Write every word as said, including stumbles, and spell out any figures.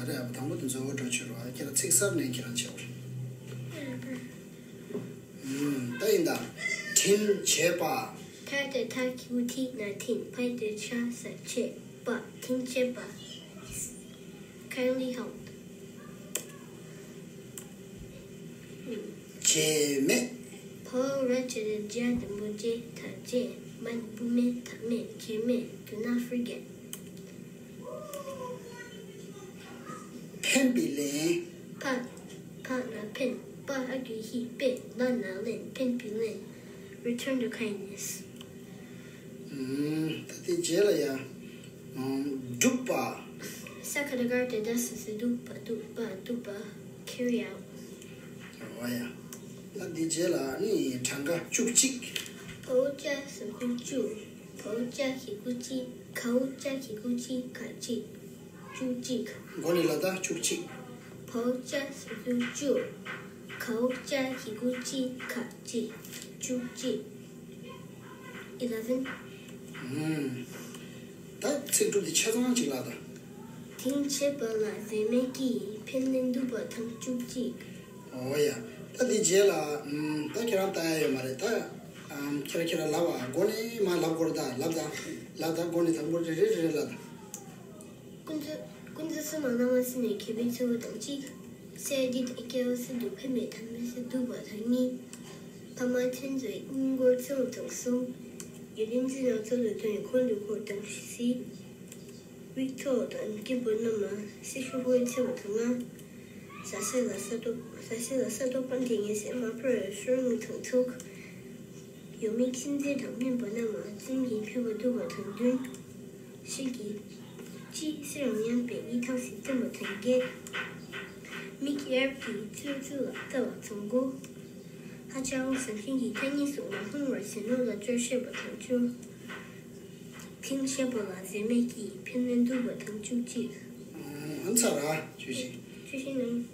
རེད། དང་པོ་དེ་མཛོད་སྒོ་འགྲོ་ཆོད་རོགས། ཁྱེད་རང་ཚིག་གསར་ནས་ཁྱེད་རང་བྱེད་པ་རེད། ཨུམ། ད་ཡིན་ད། དྲིན་བྱས་པ། ཐ་ཏ་ཐ་གི་གུ་ཐི་ན་ཐིན། ཕ་ཏ་ཆ་ས་བྱས། པ། དྲིན་བྱས་པ། Kindly help. ཨུམ། བྱས་མེད། ཕ་འོག་ར་བྱས་ཏེ་བྱས། འགྲེང་བུ་བྱེ་ད་བྱེད། མ་འགྲེང་བུ་མེ་ད་མེད། བྱས་མེད། Do not forget. ཕན་པའི་ལན། ཕ། ཕ་ན་ཕན། པ་ཨ་གི་གུ་པེ། ལ་ན་ལེན། ཕན་པའི་ལན། Return the kindness. ཨུམ། ད་དེ་རྗེས་ལ་ཡ། ཨུམ། སྒྲུབ་པ། ས་ཁ་ཏ་གར་ཏེ་ད་ས་སུ་དུ་བ་དུ་བ་དུ་བ། Carry out. འོ་ཡ། ད་འདི་རྗེས་ལ་ནི་གྲངས་ཀ་བཅུ་གཅིག་བའོ་ཅ་ཟེར་དུས་བཅུ། བའོ་ཅ་གི་གུ་གཅིག་གའོ་ཅ་གི་གུ་གཅིག་ག་གཅིག་བཅུ་གཅིག་མགོ་ནས་ལ་ད་བཅུ་གཅིག་བའོ་ཅ་ཟེར་དུས་བཅུ། གའོ་ཅ་གི་གུ་གཅིག་ག་གཅིག་བཅུ་གཅིག eleven. ཨུམ། ད་ཚིག་གྲུབ་དེ་ཆ་ཚང་གཅིག་ལ་ད། དྲིན་བྱས་པ་ལ་བཟོད་མེད་ཀྱིས། ཕན་ལན་བསྡུ་བ་དང་བཅུ་གཅིག་འོ་ཡ། ད་འདི་རྗེས་ལ། ཨུམ། ད་ཁྱེད་རང་ལྟ་ཡ་ཡོད་མ་རེད་ད། ཨམ། ཁྱེད་རང་ཁྱེད་རང་ལབ་ཨ། མགོ་ནས་མར་ལབ་དགོས་རེད་ད། ལབ་ད། ལབ་ད། མགོ་ནས་དང་པོ་རེ་རེ་རེ་རེ་ལབ་ད། ཀུན་རྫོབ་ཀུན་རྫོབ་གསུམ་ལ་སྣང་བ་ཟིན་ནས་མཁས་པའི་ཚུལ་དང་གཅིག་སྲས་བདེ་དང་སྐལ་བ་སྲིད་དུ་ཕན་མེད། ཐ་མལ་སྲིད་དུ་བ་དང་གཉིས། ཕ་མ་མཚན་རྩ་སྙིང་པོར་བརྩི་བ་དང་གསུམ། ཡོན་ཏན་ཅི་ཡང་ཚོགས་ལ་ཐོན་ནས་འཁོར་དུ་འཁོར་དང་ཞི་སྲིད། དབྱིག་ཐོག་དང་སྐྱེས་བུ་རྣམས་ལ་སྲི་ཞུ་དགོས་ཆེ་བ་དང་ལྔ། ཟ་ཟི་ལ་ས་ཐོབ། ཟ་ཟི་ལ་ས་ཐོབ་པ་འདི་ངན་སེམས་མ་ཕོད་ཤོར་ངུ་དང་ཚོགས། ཡོད་མེད་ཁྱིམ་མཚེས་དང་སྨན་པ་རྣམས་ལ་བཙུན་གྱིས་ཕན་པ་བསྡུ་བ་དང་བདུན། ཤིང་གི་ཅི་སེར་རམ་ཡང་པས་ཡིད་ཐང་སྲིད་བསྟན་པ་དང་བརྒྱད། མིག་ཡར་གྱིས་ཚུལ་ཚུལ་ལ་ལྟ་བ་དང་དགུ། ཧ་ཅང་བཟང་ཤིང་གི་ཐ་སྙད་སོགས་མ་མཐོང་བར་ཟིན་ནོ་ལ་སྐྱོར་ཤེས་པ་དང་བཅུ། དྲིན་བྱས་པ་ལ་བཟོད་མེད་ཀྱིས། ཕན་ལན་བསྡུ་བ་དང་བཅུ་གཅིག་ཨང་། ཚར་ར་ཆུ་ཤིང་། ཆུ་ཤིང་ནང་།